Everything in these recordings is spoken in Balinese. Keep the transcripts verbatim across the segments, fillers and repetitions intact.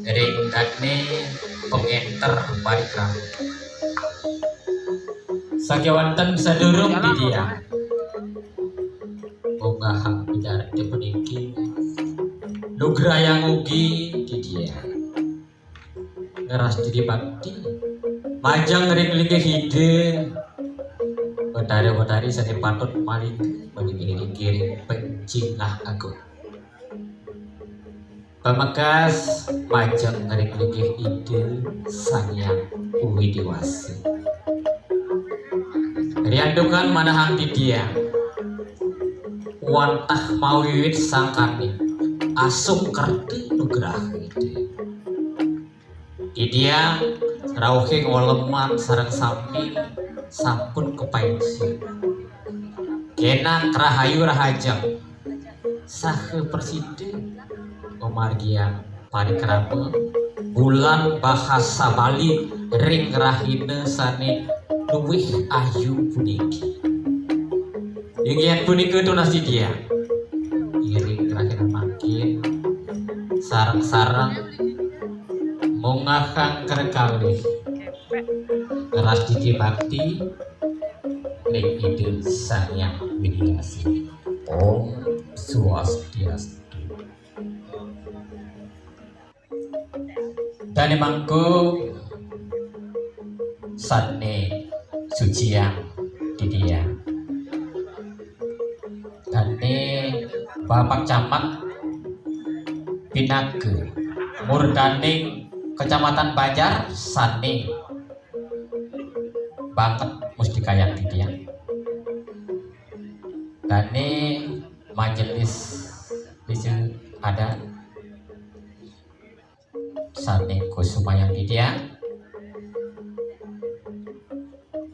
Ring dané pengenter parikrama. Sakéwanten sadurung Didiang munggahang pidarta puniki, nugrayang ugi Didiang ngrastiti bakti majeng ring linggih Ida Betara Betari sané patut malinggih, malinggih ring pecingah agung. Pamekas majeng ring linggih Ida Sang Hyang Widi Wasa. Riantukan manahang Didiang wantah mawiwit sangkaning asung kerti nugraha Ida. Didiang rauhing waleman sareng sami sampun kapainsian. Kenak rahayu rahajeng saha prasida mamargiang parikrama Bulan Bahasa Bali ring rahina sané luwih ayu puniki. Inggih punika tunas Didiang. Iring rahina mangkin sareng-sareng munggahang kekalih ngrastiti bakti ring Ida Sang Hyang Widi Wasa. Om Swastiastu. Dané mangku sané suciang Didiang. Dané Bapak Camat pinaka murdaning Kecamatan Banjar sané banget mustikayang Didiang. Dané majelis dija adat sané kusumayang Didiang.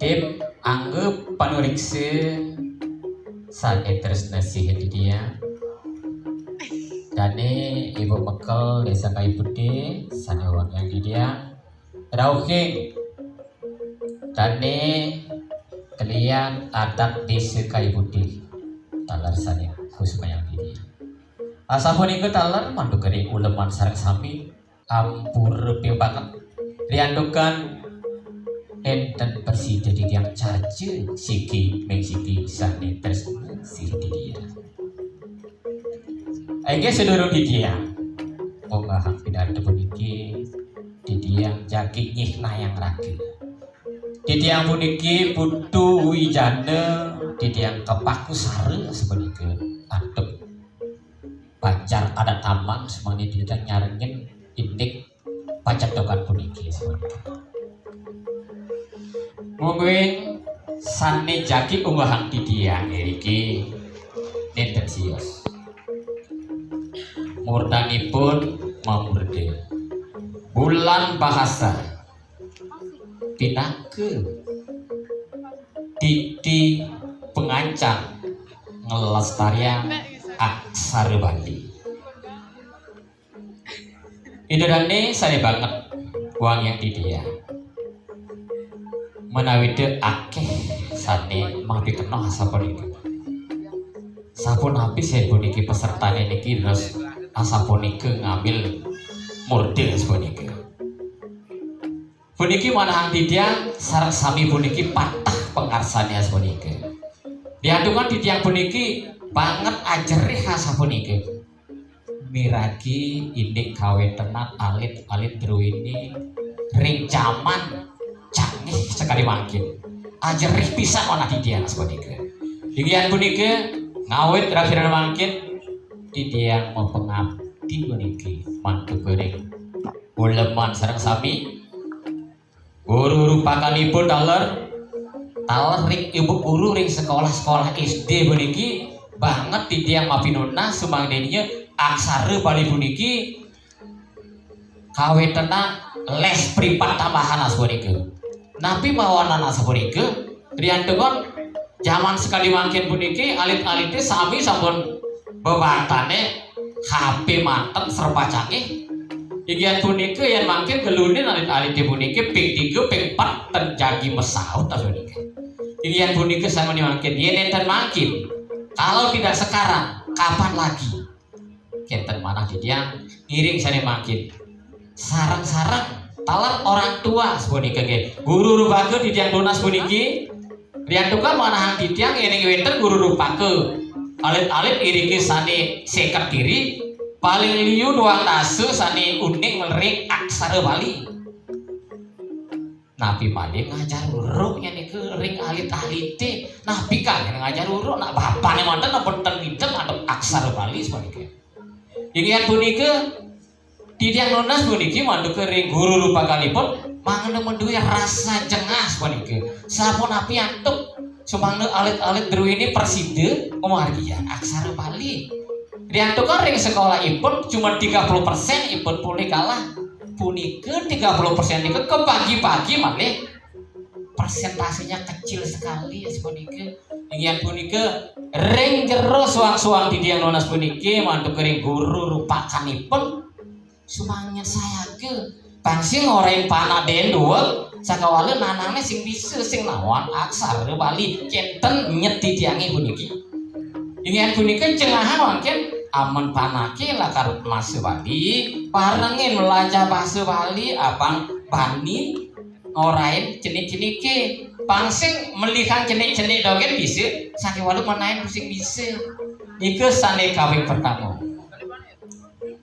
Tim angga panuriksa sané tresna sihin Didiang. Dané Ibu Mekel Désa Kayu Putih sané wangiang Didiang. Rauhing dané kelian adat Désa Kayu Putih taler sané kusumayang Didiang. Asapunika taler mantuk ring uleman sareng sami ampura pibanget. Riantukan énten prasida Didiang carca siki ming siki sané tresna sihin Didiang. Inggih sedulur Didiang, munggahang pidarta puniki Didiang jagi nyihnayang raga. Didiang puniki putu wijana, Didiang kapaku sara sapunika. Antep Banjar Adat Taman, semangni Didiang nyarengin indik pacetukan puniki sapunika. Mungguing sané jagi unggahang Didiang iriki nénten sios. Murdanipun mamurda Bulan Bahasa pinaka titi pangancang nglestariang aksara Bali. Ida dané sané banget wangiang Didiang. Ménawi da akéh sané mapikenoh asapunika. Sapunapi sané puniki pesertané niki terus asapunika ngambil murda asapunika. Puniki manahang Didiang sareng sami puniki patah pangarsané asapunika. Diantukan Didiang puniki banget ajerih asapunika. Miragi indik kawéntenan alit-alit druéné ring jaman canggih sakadi mangkin. Ajerih pisan manah Didiang asapunika. Inggih punika ngawit rahina mangkin Didiang mapangabdi puniki mantuk ring uleman sareng sami. Guru rupakanipun taler, taler ring ibu guru ring sekolah-sekolah S D puniki banget Didiang mapinunas sumangdéné aksara Bali puniki kawéntenan les pripat tambahan asapunika. Napi mawanan asapunika? Riantukan jaman sakadi mangkin puniki alit-alité sami sampun bebatané H P manten serba canggih. Inggih punika yén mangkin gelunin alit-alité puniki ping tiga, ping empat ten jagi masaut asapunika. Inggih punika samangdéné mangkin, yén nénten mangkin, kalau tidak sekarang, kapan lagi? Kénten manah Didiang Iring sané mangkin. Sareng-sareng taler orang tua sapunika nggih. Guru rupaka titiang tunas puniki. Riantukan manahang titiang yéning wénten guru rupaka. Alit-alit iriki sané séket diri, paling liu duang dasa sané uning ring aksara Bali. Napi malih ngajar weruh nika ring alit-alité? Napi kangge ngajar weruh? Nak bapané manten napa ten midem antuk aksara Bali sapunika? Inggih punika, titiang nunas puniki mantuka ring guru rupakanipun mangda madué rasa jengah sapunika. Sapunapi antuk sumangda alit-alit druéné prasida mamargiang aksara Bali. Riantukan ring sekolahipun cuma tiga puluh persen ipun polih kalah. Punika tiga puluh persen nika kebagi-bagi malih. Persentasenya kecil sekali ya sapunika. Inggih punika ring jero suang-suang titiang nunas puniki mantuk ring guru rupakanipun sumangkin sayaga. Pang sing orain panak den duweg, sakawala nanangné sing bisa sing nawang aksara Bali. Kénten nyet titiangé puniki. Inggih punika jengahan mangkin amun panaké lakar masa Bali, parengin melajah basa Bali, apang bani ngorain cenik-ceniké. Pang sing melihan cenik-cenik dogén bisa, sakéwala menain sing bisa. Nika sané kaping pertama.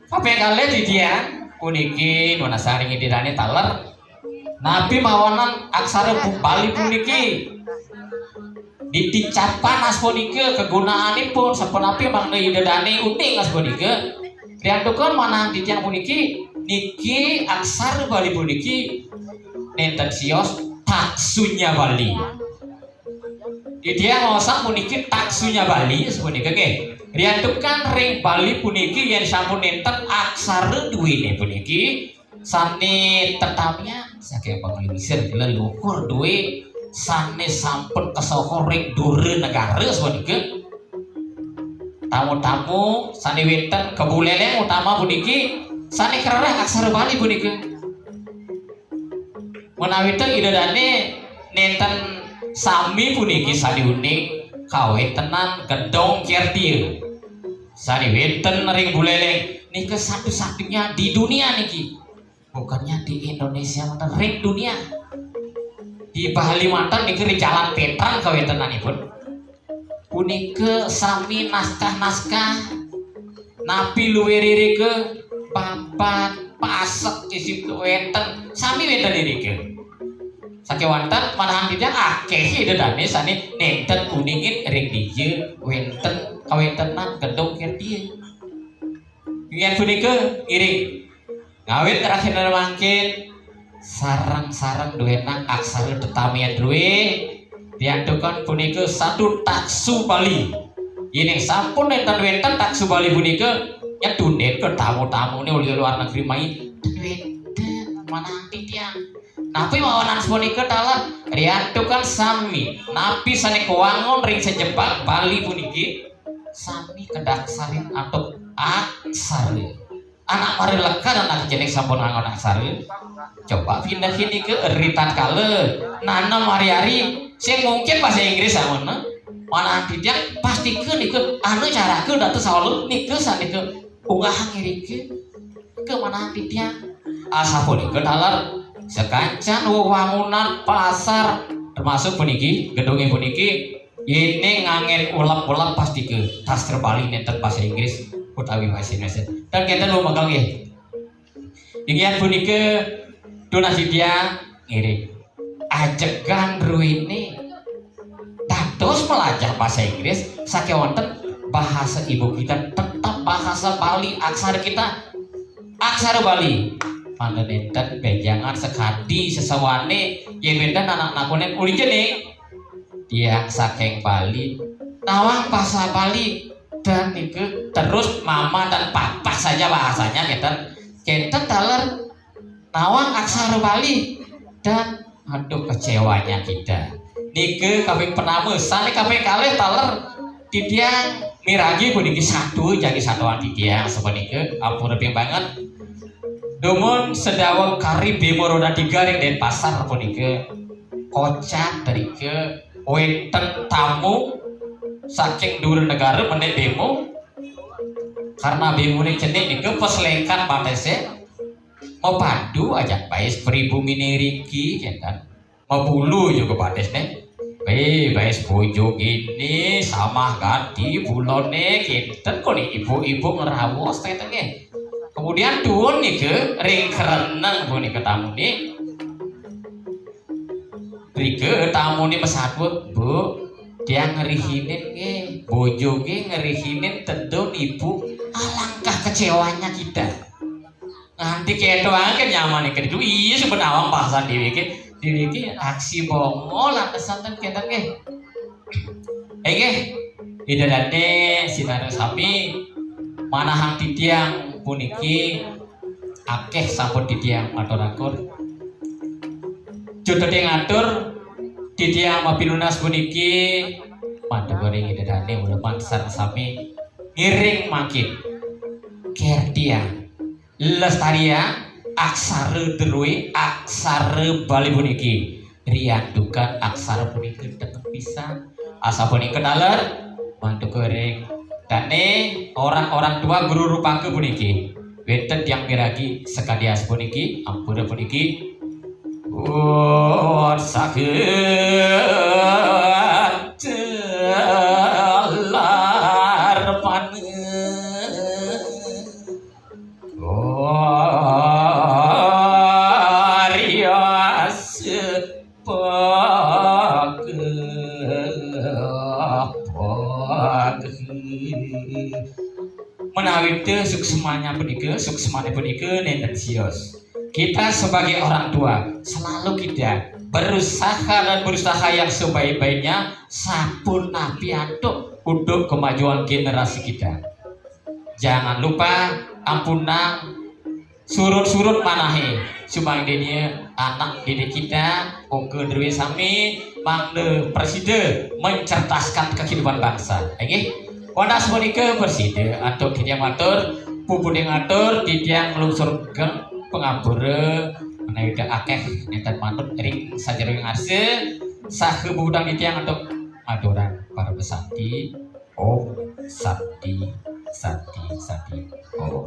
Kaping kalih titiang puniki nunas ring Ida dané taler. Napi mawanan aksara bu-, Bali puniki? Diticapan asapunika kegunaanipun sapunapi mangda Ida dané uning asapunika. Riantukan manahang titiang puniki, niki aksara Bali puniki nénten sios taksunya Bali. Titiang ngosang puniki taksunya Bali sapunika nggih. Riantukan ring Bali puniki yén sampun nénten aksara duéné puniki sané tetamian saking panglingsir leluhur dué sané sampun kasohor ring dura negara sapunika. Tamu-tamu sané wénten ka Buléléng utama puniki sané karereh aksara Bali punika. Menawita Ida dané nénten sami puniki sané uning kawéntenan Gedong Kirtia. Sané wénten ring Buléléng nika satu-satunya di dunia niki. Bukannya di Indonesia manten, ring dunia. Di Bali manten nika ring Jalan Pétran kawéntenanipun. Punika sami naskah-naskah napi luwih irika, papan, pasek, isip wénten, sami wénten irika. Sakéwanten manahang titiang akéh Ida dané sané nénten uningin ring dija wénten kawéntenan Gedong Kirtia. Inggih punika iring. Ngawit rahina mangkin sareng-sareng duénang aksara tetamian drué, riantukan punika satu taksu Bali. Yéning sampun nénten wénten taksu Bali punika, nyén tundén ka tamu-tamuné uli luar negeri mai, ten wénten manahang titiang. Napi mawanan sapunika taler? Riantukan sami napi sané kawangun ring sajebag Bali puniki, sami kadaksarin antuk aksara. Anak mara lekad anak cening sampun nganggon aksara. Coba pindahin nika ri tatkala nanem ari-ari sing mungkin bahasa Inggris amun manahang titiang pastika nika anu caraka dados saulun nika sanika unggahang irika ke manahang titiang. Asapunika taler sakancan wewangunan pasar termasuk puniki gedungé puniki Yéning nganggén ulap-ulap pastika sastra Bali nénten basa Inggris utawi basa Indonesia. Dan kénten lumekel nggih. Inggih punika tunas titiang ngiring. Ajegan druéné dados melajah basa Inggris sakéwanten bahasa ibu kita tetap bahasa Bali aksara kita. Aksara Bali. Mangda nénten bénjangan sakadi sesawané yén wénten anak nakunin uli jening. Tiang saking Bali, nawang basa Bali dan niku terus mama dan papa saja bahasanya kénten. Kénten taler nawang aksara Bali dan aduh kecewanya kita. Niku kaping pertama, sané kaping kalih taler titiang miragi puniki satu jagi satuan titiang sapunika ampun ping banget. Dumun sedaweg kari Bima Roda Tiga ring Denpasar punika kocap drika wénten tamu saking dura negara menik Bima. Karena bimbune cenik niku pas lengkat batese mepadu ajak bais pribumine riki, ya kan? Mebulu juga batis nih. Wih, bais bojo gini sama ganti bulone kinten kok nih ibu-ibu ngerawos tetenge. Kemudian tuun nike ring kereneng punike tamune. Rike tamune mesatut, "Bu, tiang ngerihinin nggih, bojo nggih ngerihinin tedun ibu." Alangkah kecewanya kita. Nganti keto ae nyaman iki. Duh, iya sebenarnya bahasan dhewe iki. Dhewe iki aksi bongo lan kesanten kenten nggih. Nggih, Ida Dane sinareng sami manahang titiang puniki akeh sampun titiang matur akur. Jutete ngatur titiang mapinunas puniki mantuk ring Ida Dane uleman sareng sami ngiring mangkin. Ker tiang lestariang aksara Drue, aksara Bali puniki. Riantukan aksara punika tengen pisan. Asapunika taler mantuk ring dane orang-orang tua guru rupaka puniki. Wenten tiang miragi sakadi asapuniki, ampura puniki. Wah, sakit telar panen. Glorious pagepag. Menawi te suksmanya punika, suksmanya punika nenten sios. Kita sebagai orang tua selalu kita berusaha dan berusaha yang sebaik-baiknya sapunapi antuk untuk kemajuan generasi kita. Jangan lupa ampunang surut-surut manahe. Sumangdene anak didik kita, oke Drue sami, mangda presida mencerdaskan kehidupan bangsa. Nggih. Wantah punika presida antuk titiang matur, pupute ngatur titiang nglungsur geng pangapura menawi akeh nenten manut ring sajeroning arsa saha puputang titiang antuk maturan para pesanti. Om Santi, Santi, Santi, Om.